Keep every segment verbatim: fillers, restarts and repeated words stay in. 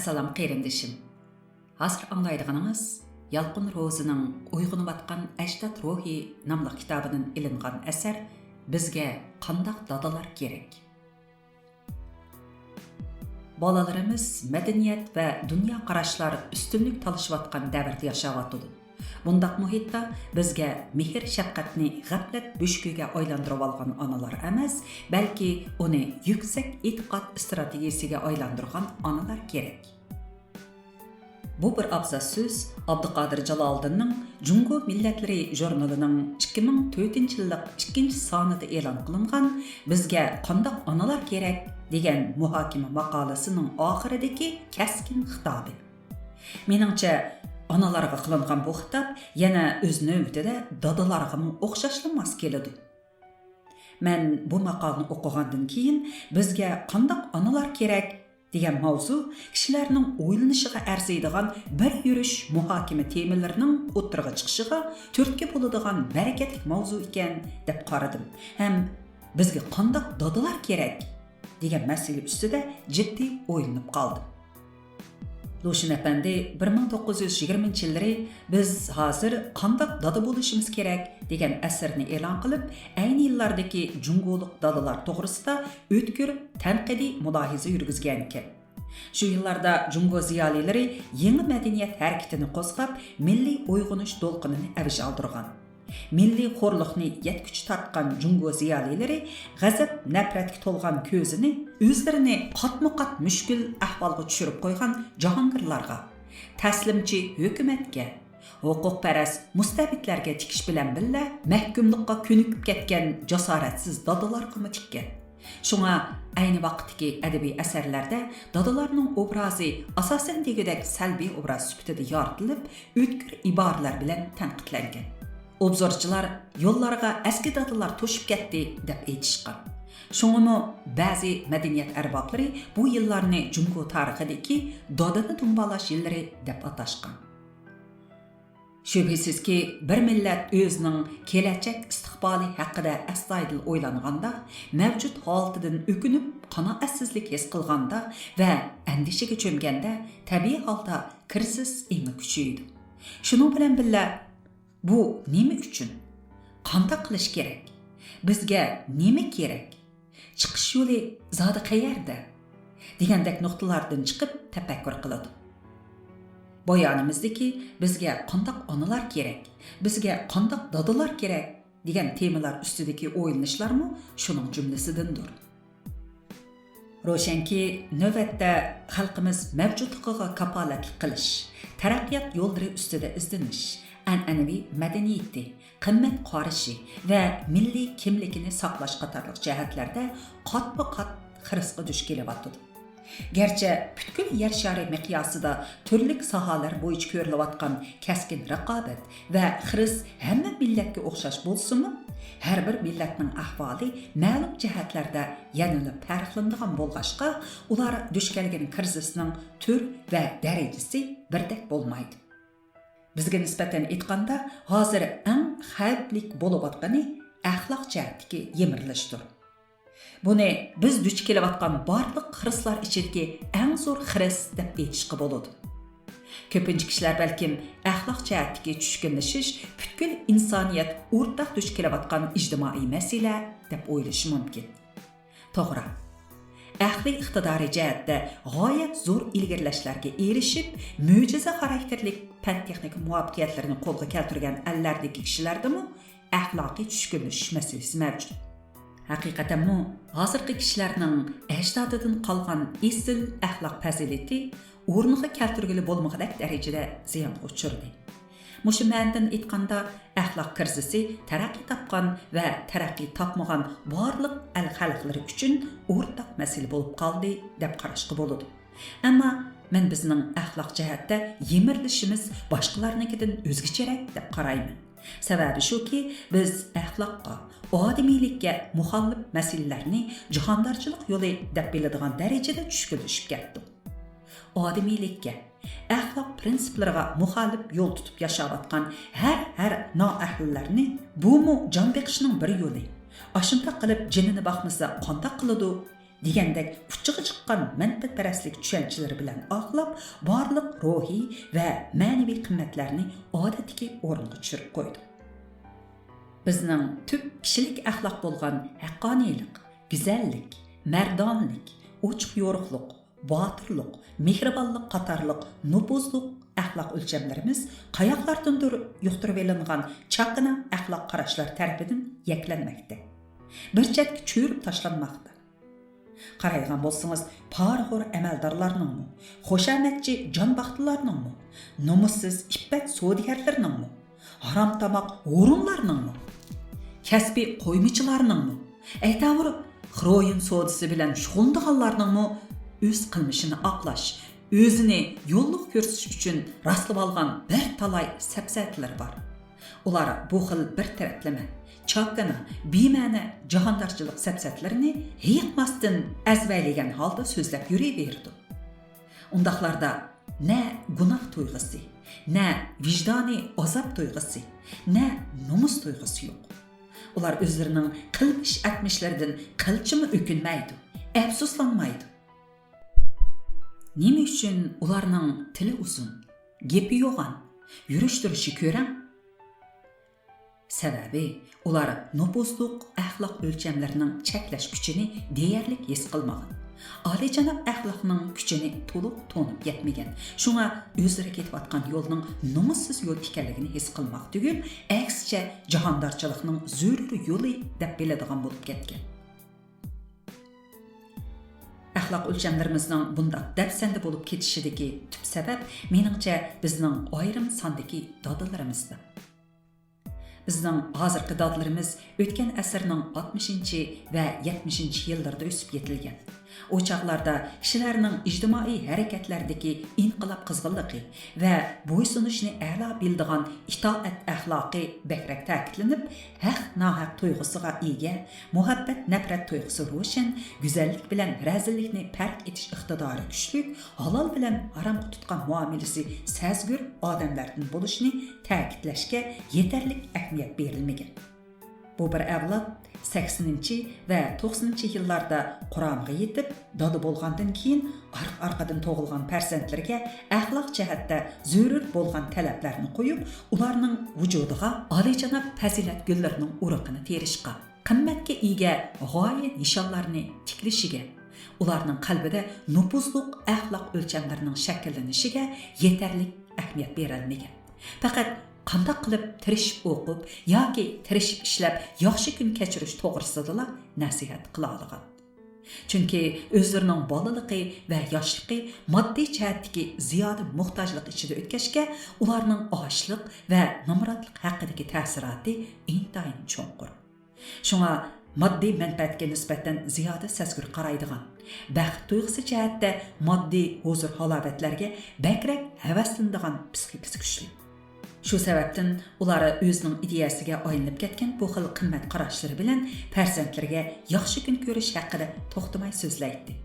سالام قېرىندىشىم. ھازىر ئاڭلايدىغىنىڭىز يالقۇن روزىنىڭ ئويغىنىۋاتقان ئەجداد روھى ناملىق كىتابىدىن ئېلىنغان ئەسەر بىزگە قانداق دادىلار كېرەك؟ بالىلىرىمىز مەدەنىيەت ۋە دۇنيا قاراشلار ئۈستۈنلۈك تالىشىۋاتقان دەۋردە ياشاۋاتىدۇ. بۇنداق مۇھىتتا بىزگە مېھىر-شەپقەتنى غەپلەت بۆشۈكىگە ئايلاندۇرۇۋالغان ئانىلار ئەمەس، بەلكى ئۇنى يۈكسەك ئېتىقاد ئىستراتېگىيىسىگە ئايلاندۇرغان ئانىلار كېرەك. بۇ بىر ئابزاس سۆز ئابدۇقادىر جالالىدىننىڭ جۇڭگو مىللەتلىرى ژۇرنىلىنىڭ ئىككى مىڭ تۆتىنچى يىللىق ئىككىنچى سانىدا ئېلان قىلىنغان بىزگە قانداق ئانىلار كېرەك دېگەن مۇھاكىمە ماقالىسىنىڭ ئاخىرىدىكى كەسكىن خىتابى. مېنىڭچە، ئانىلارغا قىلىنغان بۇ خىتاب يەنە ئۆز نۆۋىتىدە دادىلارغىمۇ ئوخشاشلا ماس كېلىدۇ. مەن بۇ ماقالىنى ئوقۇغاندىن كېيىن، بىزگە قانداق ئانىلار كېرەك دېگەن ماۋزۇ كىشىلەرنىڭ ئويلىنىشىغا ئەرزىيدىغان بىر يۈرۈش مۇھاكىمە تېمىلىرىنىڭ ئوتتۇرىغا چىقىشىغا تۈرتكە بولىدىغان بەرىكەتلىك ماۋزۇ ئىكەن، دەپ قارىدىم ھەم بىزگە قانداق دادىلار كېرەك دېگەن مەسىلە ئۈستىدە جىددىي ئويلىنىپ قالدىم. لۇشۈن ئەپەندى بىر مىڭ توققۇز يۈز يىگىرمىنچى يىللىرى بىز ھازىر قانداق دادا بولۇشىمىز كېرەك دېگەن ئەسىرىنى ئېلان قىلىپ، ئەينى يىللاردىكى جۇڭگولۇق دادىلار توغرىسىدا ئۆتكۈر تەنقىدىي مۇلاھىزە يۈرگۈزگەنىكەن. شۇ يىللاردا جۇڭگو زىيالىيلىرى يېڭى مەدەنىيەت ھەرىكىتىنى قوزغاپ، مىللىي ئويغىنىش دولقۇنىنى ئەۋج ئالدۇرغان. مىللىي خورلۇقنى يەتكۈچە تارتقان جۇڭگو زىيالىيلىرى غەزەپ-نەپرەتكە تولغان كۆزىنى ئۆزلىرىنى قاتمۇ-قات مۈشكۈل ئەھۋالغا چۈشۈرۈپ قويغان جاھانگىرلارغا، تەسلىمچى ھۆكۈمەتكە، ھوقۇقپەرەس مۇستەبىتلەرگە تىكىش بىلەن بىللە، مەھكۇملۇققا كۆنۈكۈپ كەتكەن جاسارەتسىز دادىلارغىمۇ تىككەن. شۇڭا ئەينى ۋاقىتتىكى ئەدەبىي ئەسەرلەردە دادىلارنىڭ ئوبرازى ئاساسەن دېگۈدەك سەلبىي ئوبراز سۈپىتىدە يارىتىلىپ، ئۆتكۈر ئىبارىلەر بىلەن تەنقىدلەنگەن. ئوبزورچىلار يوللارغا ئەسكى دادىلار توشۇپ كەتتى، دەپ ئېيتىشقان. شۇڭىمۇ بەزى مەدەنىيەت ئەربابلىرى بۇ يىللارنى جۇڭگو تارىخىدىكى دادىنى دۇمبالاش يىللىرى دەپ ئاتاشقان. شۈبھىسىزكى، بىر مىللەت ئۆزىنىڭ كېلەچەك ئىستىقبالى ھەققىدە ئەستايىدىل ئويلانغاندا، مەۋجۇت ھالىتىدىن ئۆكۈنۈپ، قانائەتسىزلىك ھېس قىلغاندا ۋە ئەندىشىگە چۆمگەندە، تەبىئىي ھالدا كىرىزىس ئېڭى كۈچىيىدۇ. شۇنىڭ بىلەن بىللە، بۇ نېمە ئۈچۈن؟ قانداق قىلىش كېرەك؟ بىزگە نېمە كېرەك؟ چىقىش يولى زادى قەيەردە؟ دېگەندەك نۇقتىلاردىن چىقىپ تەپەككۇر قىلىدۇ. بايانىمىزدىكى بىزگە قانداق ئانىلار كېرەك، بىزگە قانداق دادىلار كېرەك دېگەن تېمىلار ئۈستىدىكى ئويلىنىشلارمۇ شۇنىڭ جۈملىسىدىندۇر. روشەنكى، نۆۋەتتە خەلقىمىز مەۋجۇتلۇقىغا كاپالەتلىك قىلىش، تەرەققىيات يوللىرى ئۈستىدە ئىزدىنىش، ئەنئەنىۋى مەدەنىيىتى، قىممەت قارىشى ۋە مىللىي كىملىكىنى ساقلاش قاتارلىق جەھەتلەردە قاتمۇ قات خىرىسقا دۇچ كېلىۋاتىدۇ. گەرچە پۈتكۈل يەر شارى مىقياسىدا تۈرلۈك ساھەلەر بويىچە كۆرۈلۈۋاتقان كەسكىن رىقابەت ۋە خىرىس ھەممە مىللەتكە ئوخشاش بولسىمۇ، ھەر بىر مىللەتنىڭ ئەھۋالى مەلۇم جەھەتلەردە يەنىلا پەرقلىنىدىغان بولغاچقا، ئۇلار دۇچ كەلگەن كىرىزىسنىڭ تۈر ۋە دەرىجىسى بىردەك بولمايدۇ. بىزگە نىسبەتەن ئېيتقاندا، ھازىر ئەڭ خەۋپلىك بولۇۋاتقىنى ئەخلاق جەھەتتىكى يىمىرىلىشتۇر. بۇنى بىز دۇچ كېلىۋاتقان بارلىق خىرىسلار ئىچىدىكى ئەڭ زور خىرىس دەپ ئېيتىشقا بولىدۇ. كۆپىنچە كىشىلەر بەلكىم ئەخلاق جەھەتتىكى چۈشكۈنلىشىش پۈتكۈل ئىنسانىيەت ئورتاق دۇچ كېلىۋاتقان ئىجتىمائىي مەسىلە دەپ ئويلىشى مۇمكىن. توغرا. ئەقلىي ئىقتىدارى جەھەتتە غايەت زور ئىلگىرىلەشلەرگە ئېرىشىپ، مۆجىزە خاراكتېرلىك پەن-تېخنىكا مۇۋەپپەقىيەتلىرىنى قولغا كەلتۈرگەن ئەللەردىكى كىشىلەردىمۇ ئەخلاقىي چۈشكۈنلىشىش مەسىلىسى مەۋجۇت. ھەقىقەتەنمۇ، ھازىرقى كىشىلەرنىڭ ئەجدادىدىن قالغان ئېسىل ئەخلاق پەزىلىتى ئورنىغا كەلتۈرگىلى بولمىغۇدەك دەرىجىدە زىيانغا ئۇچرىدى. مۇشۇ مەنىدىن ئېيتقاندا، ئەخلاق كىرىزىسى تەرەققىي تاپقان ۋە تەرەققىي تاپمىغان بارلىق ئەل خەلقلىرى ئۈچۈن ئورتاق مەسىلە بولۇپ قالدى، دەپ قاراشقا بولىدۇ. ئەمما مەن بىزنىڭ ئەخلاق جەھەتتە يىمىرىلىشىمىز باشقىلارنىڭكىدىن ئۆزگىچىرەك دەپ قارايمەن. سەۋەبى شۇكى، بىز ئەخلاققا، ئادىمىيلىككە مۇخالىپ مەسىلىلەرنى جاھاندارچىلىق يولى دەپ بىلىدىغان دەرىجىدە چۈشكۈنلىشىپ كەتتۇق. ئادىمىيلىككە، ئەخلاق پىرىنسىپلىرىغا مۇخالىپ يول تۇتۇپ ياشاۋاتقان ھەر، ھەر نائەھلىلەرنى، بۇمۇ جان بېقىشنىڭ بىر يولى. ئاشۇنداق قىلىپ جېنىنى باقمىسا قانداق قىلىدۇ؟ دېگەندەك ئۇچىغا چىققان مەنپەئەتپەرەسلىك چۈشەنچىلىرى بىلەن ئاقلاپ، بارلىق روھىي ۋە مەنىۋى قىممەتلەرنى ئادەتتىكى ئورۇنغا چۈشۈرۈپ قويدى. بىزنىڭ تۈپ كىشىلىك ئەخلاق بولغان ھەققانىيلىق، گۈزەللىك، مەردانىلىك، ئوچۇق يورۇقلۇق، باتۇرلۇق، مېھرىبانلىق قاتارلىق نوپۇزلۇق ئەخلاق ئۆلچەملىرىمىز قاياقلاردىندۇر يۇقتۇرۇۋېلىنغان چاكىنا ئەخلاق قاراشلار تەرىپىدىن يەكلەنمەكتە. بىر چەتكە چۆرۈپ تاشلانماقتا. قارايدىغان بولسىڭىز، پارىخور ئەمەلدارلارنىڭمۇ، خۇشامەتچى جانباختىلارنىڭمۇ، نومۇسسىز ئىپپەت سودىگەرلىرىنىڭمۇ، ھارام تاماق ھۇرۇنلارنىڭمۇ، كەسپىي قويمىچىلارنىڭمۇ، ئەيتاۋۇر، خروئىن سودىسى بىلەن شۇغۇللىنىدىغانلارنىڭمۇ ئۆز قىلمىشىنى ئاقلاش، ئۆزىنى يوللۇق كۆرسىتىش ئۈچۈن راسلىۋالغان بىر تالاي سەپسەتىلىرى بار. ئۇلار بۇ خىل بىر تەرەپلىمە، چاكىنا، بىمەنە جاھاندارچىلىق سەپسەتىلىرىنى ھېيىقماستىن ئەزۋەيلىگەن ھالدا سۆزلەپ يۈرۈۋېرىدۇ. ئۇنداقلاردا نە گۇناھ تۇيغۇسى، نە ۋىجدانىي ئازاب تۇيغۇسى، نە نومۇس تۇيغۇسى يوق. ئۇلار ئۆزلىرىنىڭ قىلمىش ئەتمىشلىرىدىن قىلچىمۇ ئۆكۈنمەيدۇ، ئەپسۇسلانمايدۇ. نېمە ئۈچۈن ئۇلارنىڭ تىلى ئۇزۇن، گېپى يوغان، يۈرۈش-تۇرۇشى كۆرەڭ؟ سەۋەبى، ئۇلار نوپۇزلۇق ئەخلاق ئۆلچەملىرىنىڭ چەكلەش كۈچىنى دېيەرلىك ھېس قىلمىغان. ئالىيجاناب ئەخلاقنىڭ كۈچىنى تولۇق تونۇپ يەتمىگەن. شۇڭا ئۆزلىرى كېتىۋاتقان يولنىڭ نومۇسسىز يول ئىكەنلىكىنى ھېس قىلماق تۈگۈل، ئەكسىچە، جاھاندارچىلىقنىڭ زۆرۈر يولى دەپ بىلىدىغان بولۇپ كەتكەن. ئەخلاق ئۆلچەملىرىمىزنىڭ بۇنداق دەپسەندە بولۇپ كېتىشىدىكى تۈپ سەۋەب، مېنىڭچە، بىزنىڭ ئايرىم ساندىكى دادىلىرىمىزدا. بىزنىڭ ھازىرقى دادىلىرىمىز ئۆتكەن ئەسىرنىڭ ئاتمىشىنچى ۋە يەتمىشىنچى يىللىرىدا ئۆسۈپ يېتىلگەن. ئۇ چاغلاردا كىشىلەرنىڭ ئىجتىمائىي ھەرىكەتلەردىكى ئىنقىلاب قىزغىنلىقى ۋە بويسۇنۇشنى ئەلا بىلىدىغان ئىتائەت ئەخلاقى بەكرەك تەكىتلىنىپ، ھەق-ناھەق تۇيغۇسىغا ئىگە، مۇھەببەت-نەپرەت تۇيغۇسى روشەن، گۈزەللىك بىلەن رەزىللىكنى پەرق ئېتىش ئىقتىدارى كۈچلۈك، ھالال بىلەن ھارامغا تۇتقان مۇئامىلىسى سەزگۈر ئادەملەردىن بولۇشىنى تەكىتلەشكە يېتەرلىك ئەھمىيەت بېرىلمىگەن. بۇ بىر ئەۋلاد سەكسىنىنچى ۋە توقسىنىنچى يىللاردا قۇرامىغا يېتىپ، دادا بولغاندىن كېيىن ئارقا-ئارقىدىن تۇغۇلغان پەرزەنتلىرىگە ئەخلاق جەھەتتە زۆرۈر بولغان تەلەپلەرنى قويۇپ، ئۇلارنىڭ ۋۇجۇدىغا ئالىيجاناب پەزىلەت گۈللىرىنىڭ ئۇرۇقىنى تېرىشقا، قىممەتكە ئىگە غايە نىشانلارنى تىكلىشىگە، ئۇلارنىڭ قەلبىدە نوپۇزلۇق ئەخلاق ئۆلچەملىرىنىڭ شەكىللىنىشىگە يېتەرلىك ئەھمىيەت بېرەلمىگەن. پەقەت قانداق قىلىپ تىرىشىپ ئوقۇپ ياكى تىرىشىپ ئىشلەپ ياخشى كۈن كەچۈرۈش توغرىسىدىلا نەسىھەت قىلالىغان. چۈنكى ئۆزلىرىنىڭ بالىلىقى ۋە ياشلىقى ماددىي جەھەتتىكى زىيادە موھتاجلىق ئىچىدە ئۆتكەچكە، ئۇلارنىڭ ئاچلىق ۋە نامراتلىق ھەققىدىكى تەسىراتى ئىنتايىن چوڭقۇر. شۇڭا ماددىي مەنپەئەتكە نىسبەتەن زىيادە سەزگۈر قارايدىغان، بەخت تۇيغۇسى جەھەتتە ماددىي ھۇزۇر-ھالاۋەتلەرگە بەكرەك ھەۋەسلىنىدىغان پىسخىكىسى كۈچلۈك. شۇ سەۋەبتىن ئۇلار ئۆزىنىڭ ئىدىيەسىگە ئايلىنىپ كەتكەن بۇ خىل قىممەت قاراشلىرى بىلەن پەرزەنتلىرىگە ياخشى كۈن كۆرۈش ھەققىدە توختىماي سۆزلەيتتى.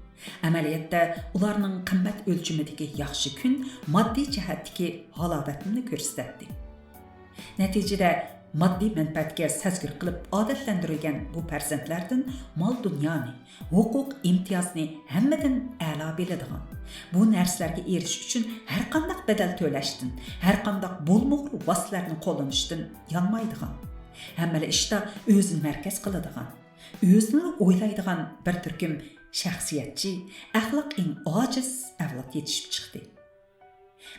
ئەمەلىيەتتە، ئۇلارنىڭ قىممەت ئۆلچىمىدىكى ياخشى كۈن ماددىي جەھەتتىكى ھالاۋەتنىلا كۆرسىتەتتى. نەتىجىدە، ماددىي مەنپەئەتكە سەزگۈر قىلىپ ئادەتلەندۈرۈلگەن بۇ پەرزەنتلەردىن مال-دۇنيانى، ھوقۇق-ئىمتىيازنى ھەممىدىن ئەلا بىلىدىغان، بۇ نەرسىلەرگە ئېرىشىش ئۈچۈن ھەرقانداق بەدەل تۆلەشتىن، ھەرقانداق بولمىغۇر ۋاسىتىلەرنى قوللىنىشتىن يانمايدىغان، ھەممىلا ئىشتا ئۆزىنى مەركەز قىلىدىغان، ئۆزىنىلا ئويلايدىغان بىر تۈركۈم شەخسىيەتچى، ئەخلاق ئېڭى ئاجىز ئەۋلاد يېتىشىپ چىقتى.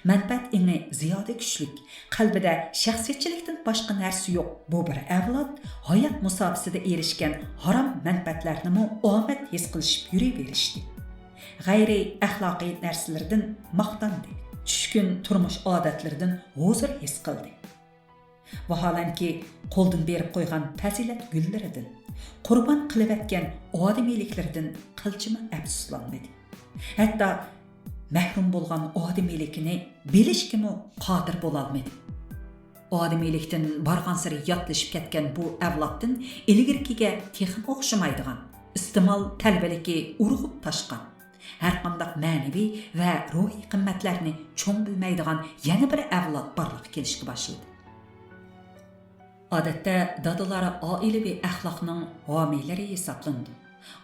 مەنپەئەت ئېڭى زىيادە كۈچلۈك، قەلبىدە شەخسىيەتچىلىكتىن باشقا نەرسە يوق بۇ بىر ئەۋلاد ھايات مۇساپىسىدە ئېرىشكەن ھارام مەنپەئەتلەرنىمۇ ئامەت ھېس قىلىشىپ يۈرۈۋېرىشتى. غەيرىي ئەخلاقىي نەرسىلىرىدىن ماختاندى، چۈشكۈن تۇرمۇش ئادەتلىرىدىن ھۇزۇر ھېس قىلدى. ۋاھالەنكى، قولدىن بېرىپ قويغان پەزىلەت گۈللىرىدىن، قۇربان قىلىۋەتكەن ئادىمىيلىكلىرىدىن قىلچىمۇ ئەپسۇسلانمىدى. ھەتتا مەھرۇم بولغان ئادىمىيلىكىنى بىلىشكىمۇ قادىر بولالمىدى. ئادىمىيلىكتىن بارغانسېرى ياتلىشىپ كەتكەن بۇ ئەۋلادتىن ئىلگىرىكىگە تېخىمۇ ئوخشىمايدىغان، ئىستېمال تەلۋىلىكى ئۇرغۇپ تاشقان، ھەرقانداق مەنىۋى ۋە روھىي قىممەتلەرنى چوڭ بىلمەيدىغان يەنە بىر ئەۋلاد بارلىققا كېلىشكە باشلىدى. ئادەتتە دادىلار ئائىلىۋى ئەخلاقنىڭ ھامىيلىرى ھېسابلىنىدۇ.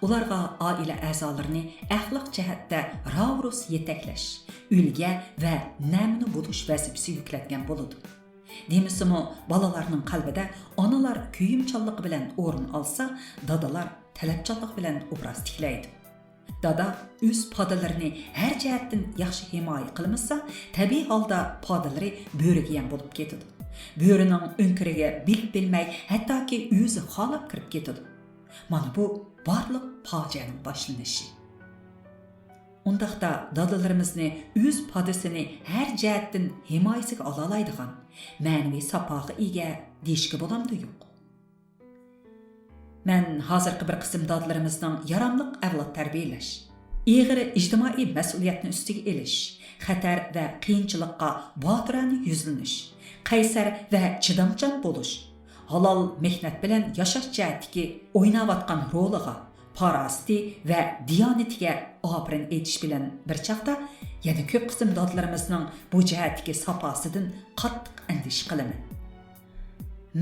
ئۇلارغا ئائىلە ئەزالىرىنى ئەخلاق جەھەتتە راۋۇرۇس يېتەكلەش، ئۈلگە ۋە نەمۇنە بولۇش ۋەزىپىسى يۈكلەنگەن بولىدۇ. دېمىسىمۇ، بالىلارنىڭ قەلبىدە ئانىلار كۆيۈمچانلىقى بىلەن ئورۇن ئالسا، دادىلار تەلەپچانلىقى بىلەن ئوبراز تىكلەيدۇ. دادا ئۆز پادىلىرىنى ھەر جەھەتتىن ياخشى ھىمايە قىلمىسا، تەبىئىي ھالدا پادىلىرى بۆرىگە يەم بولۇپ كېتىدۇ. بۆرىنىڭ ئۆڭكۈرىگە بىلىپ بىلمەي، ھەتتاكى ئۆزى خالاپ كىرىپ كېتىدۇ. مانا بۇ بارلىق پاجىئەنىڭ باشلىنىشى. ئۇنداقتا دادىلىرىمىزنى ئۆز پادىسىنى ھەر جەھەتتىن ھىمايىسىگە ئالالايدىغان، مەنىۋى ساپاغا ئىگە دېيىشكە بولامدۇ؟ يوق. مەن ھازىرقى بىر قىسىم دادىلىرىمىزنىڭ ياراملىق ئەۋلاد تەربىيەلەش، ئېغىر ئىجتىمائىي مەسئۇلىيەتنى ئۈستىگە ئېلىش، خەتەر ۋە قىيىنچىلىققا باتۇرانە يۈزلىنىش، قەيسەر ۋە چىدامچان بولۇش، ھالال مېھنەت بىلەن ياشاش جەھەتتىكى ئويناۋاتقان رولىغا، پاراسىتى ۋە دىيانىتىگە ئاپىرىن ئېيتىش بىلەن بىر چاغدا، يەنە كۆپ قىسىم دادىلىرىمىزنىڭ بۇ جەھەتتىكى ساپاسىدىن قاتتىق ئەندىشە قىلىمەن.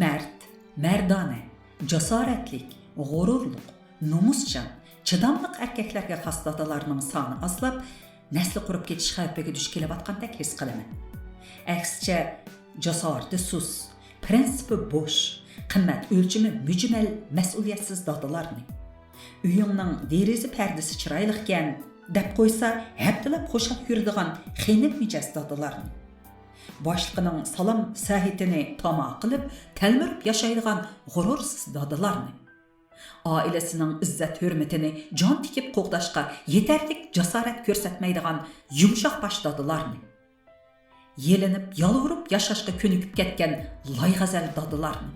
مەرد، مەردانە، جاسارەتلىك، غۇرۇرلۇق، نومۇسچان، چىداملىق ئەركەكلەرگە خاس دادىلارنىڭ سانى ئازلاپ، نەسلى قۇرۇپ كېتىش خەۋپىگە دۇچ كېلىۋاتقاندەك ھېس قىلىمەن. ئەكسىچە، جاسارىتى سۇس، پىرىنسىپى بوش، قىممەت ئۆلچىمى مۈجمەل، مەسئۇلىيەتسىز دادىلارنى، ئۆيۈڭنىڭ دېرىزە پەردىسى چىرايلىقكەن، دەپ قويسا ھەپتىلەپ خۇشال يۈرىدىغان خېنىم مىجەز دادىلارنى، باشلىقىنىڭ سالام سەھىتىنى تاما قىلىپ، تەلمۈرۈپ ياشايدىغان غۇرۇرسىز دادىلارنى، ئائىلىسىنىڭ ئىززەت-ھۆرمىتىنى جان تىكىپ قوغداشقا يېتەرلىك جاسارەت كۆرسەتمەيدىغان يۇمشاق باش دادىلارنى، يېلىنىپ، يالۋۇرۇپ ياشاشقا كۆنۈكۈپ كەتكەن لايغەزەل دادىلارنى،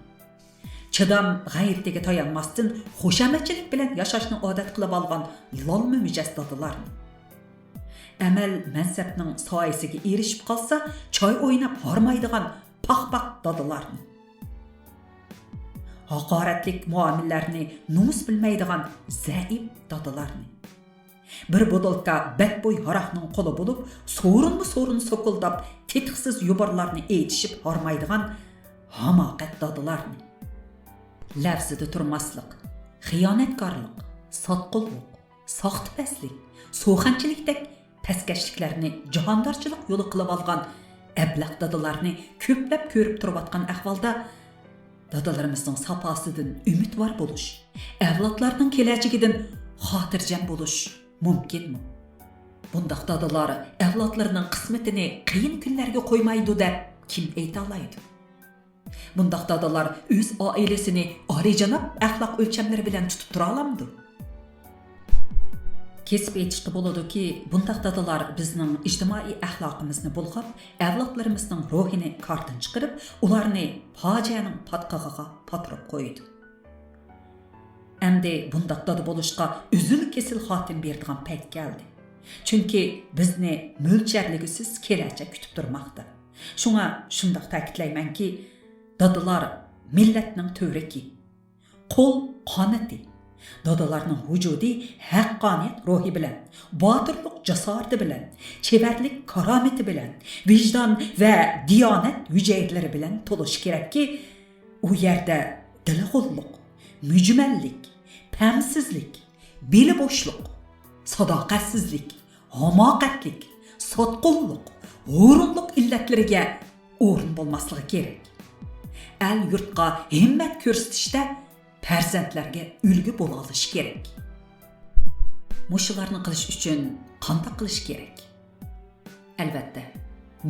چىدام غەيرىتىگە تايانماستىن، خۇشامەتچىلىك بىلەن ياشاشنى ئادەت قىلىۋالغان لالما مىجەز دادىلارنى، ئەمەل مەنسەپنىڭ سايىسىگە ئېرىشىپ قالسا، چاي ئويناپ ھارمايدىغان پاخپاق دادىلارنى، ھاقارەتلىك مۇئامىلىلەرنى نومۇس بىلمەيدىغان زەئىپ دادىلارنى، بىر بوتۇلكا بەتبۇي ھاراقنىڭ قۇلى بولۇپ، سورۇنمۇ سورۇن سوكۇلداپ، تېتىقسىز يۇبۇرلارنى ئېيتىشىپ ھارمايدىغان ھاماقەت دادىلارنى، لەۋزىدە تۇرماسلىق، خىيانەتكارلىق، ساتقۇنلۇق، ساختىپەزلىك، سۇخەنچىلىكتەك پەسكەشلىكلەرنى جاھاندارچىلىق يولى قىلىۋالغان ئەبلەخ دادىلارنى كۆپلەپ كۆرۈپ تۇرۇۋاتقان ئەھۋالدا، دادىلىرىمىزنىڭ ساپاسىدىن ئۈمىدۋار بولۇش، ئەۋلادلارنىڭ كېلەچىكىدىن خاتىرجەم بولۇش مۇمكىنمۇ؟ بۇنداق دادىلار ئەۋلادلىرىنىڭ قىسمىتىنى قىيىن كۈنلەرگە قويمايدۇ دەپ كىم ئېيتالايدۇ؟ بۇنداق دادىلار ئۆز ئائىلىسىنى ئالىيجاناب ئەخلاق ئۆلچەملىرى بىلەن تۇتۇپ تۇرالامدۇ؟ كېسىپ ئېيتىشقا بولىدۇكى، بۇنداق دادىلار بىزنىڭ ئىجتىمائىي ئەخلاقىمىزنى بۇلغاپ، ئەۋلادلىرىمىزنىڭ روھىنى كاردىن چىقىرىپ، ئۇلارنى پاجىئەنىڭ پاتقىقىغا پاتۇرۇپ قويىدۇ. ئەمدى بۇنداق دادا بولۇشقا ئۈزۈل-كېسىل خاتىمە بېرىدىغان پەيت كەلدى. چۈنكى بىزنى مۆلچەرلىگۈسىز كېلەچەك كۈتۈپ تۇرماقتا. شۇڭا شۇنداق تەكىتلەيمەنكى، دادىلار مىللەتنىڭ تۈۋرۈكى، قول قانىتى. دادىلارنىڭ ۋۇجۇدى ھەققانىيەت روھى بىلەن، باتۇرلۇق جاسارىتى بىلەن، چېۋەرلىك كارامىتى بىلەن، ۋىجدان ۋە دىيانەت ھۈجەيرىلىرى بىلەن تولۇشى كېرەككى، ئۇ يەردە دېلىغۇللۇق، مۈجمەللىك، پەمسىزلىك، بېلى بوشلۇق، ساداقەتسىزلىك، ھاماقەتلىك، ساتقۇنلۇق، ھۇرۇنلۇق ئىللەتلىرىگە ئورۇن بولماسلىقى كېرەك. ئەل-يۇرتقا ھىممەت كۆرسىتىشتە پەرزەنتلەرگە ئۈلگە بولالىشى كېرەك. مۇشۇلارنى قىلىش ئۈچۈن قانداق قىلىش كېرەك؟ ئەلۋەتتە،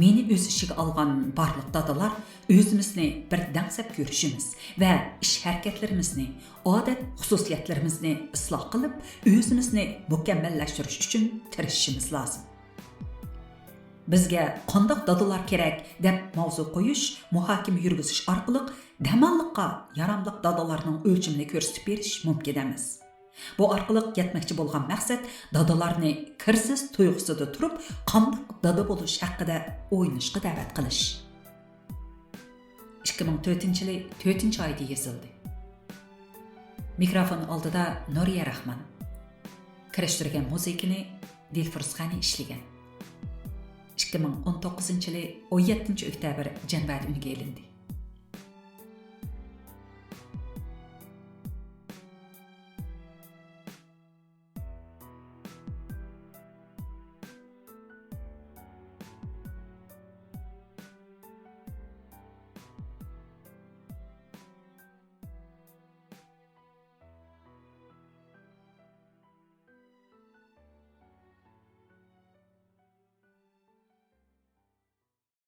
مېنى ئۆز ئىچىگە ئالغان بارلىق دادىلار ئۆزىمىزنى بىر دەڭسەپ كۆرۈشىمىز ۋە ئىش-ھەرىكەتلىرىمىزنى، ئادەت-خۇسۇسىيەتلىرىمىزنى ئىسلاھ قىلىپ، ئۆزىمىزنى مۇكەممەللەشتۈرۈش ئۈچۈن تىرىشىشىمىز لازىم. بىزگە قانداق دادىلار كېرەك دەپ ماۋزۇ قويۇش، مۇھاكىمە يۈرگۈزۈش ئارقىلىق دەماللىققا ياراملىق دادىلارنىڭ ئۆلچىمىنى كۆرسىتىپ بېرىش مۇمكىن ئەمەس. بۇ ئارقىلىق يەتمەكچى بولغان مەقسەت دادىلارنى كىرىزىس تۇيغۇسىدا تۇرۇپ، قانداق دادا بولۇش ھەققىدە ئويلىنىشقا دەۋەت قىلىش. ئىككى مىڭ تۆتىنچى يىلى تۆتىنچى ئايدا يېزىلدى. مىكروفون ئالدىدا نۇرىيە راخمان. كىرىشتۈرگەن مۇزىكىنى دىلفۇرۇز غەنى ئىشلىگەن. ئىككى مىڭ ئون توققۇزىنچى يىلى ئون يەتتىنچى ئۆكتەبىر جەنۋەدە ئۈنگە ئېلىندى.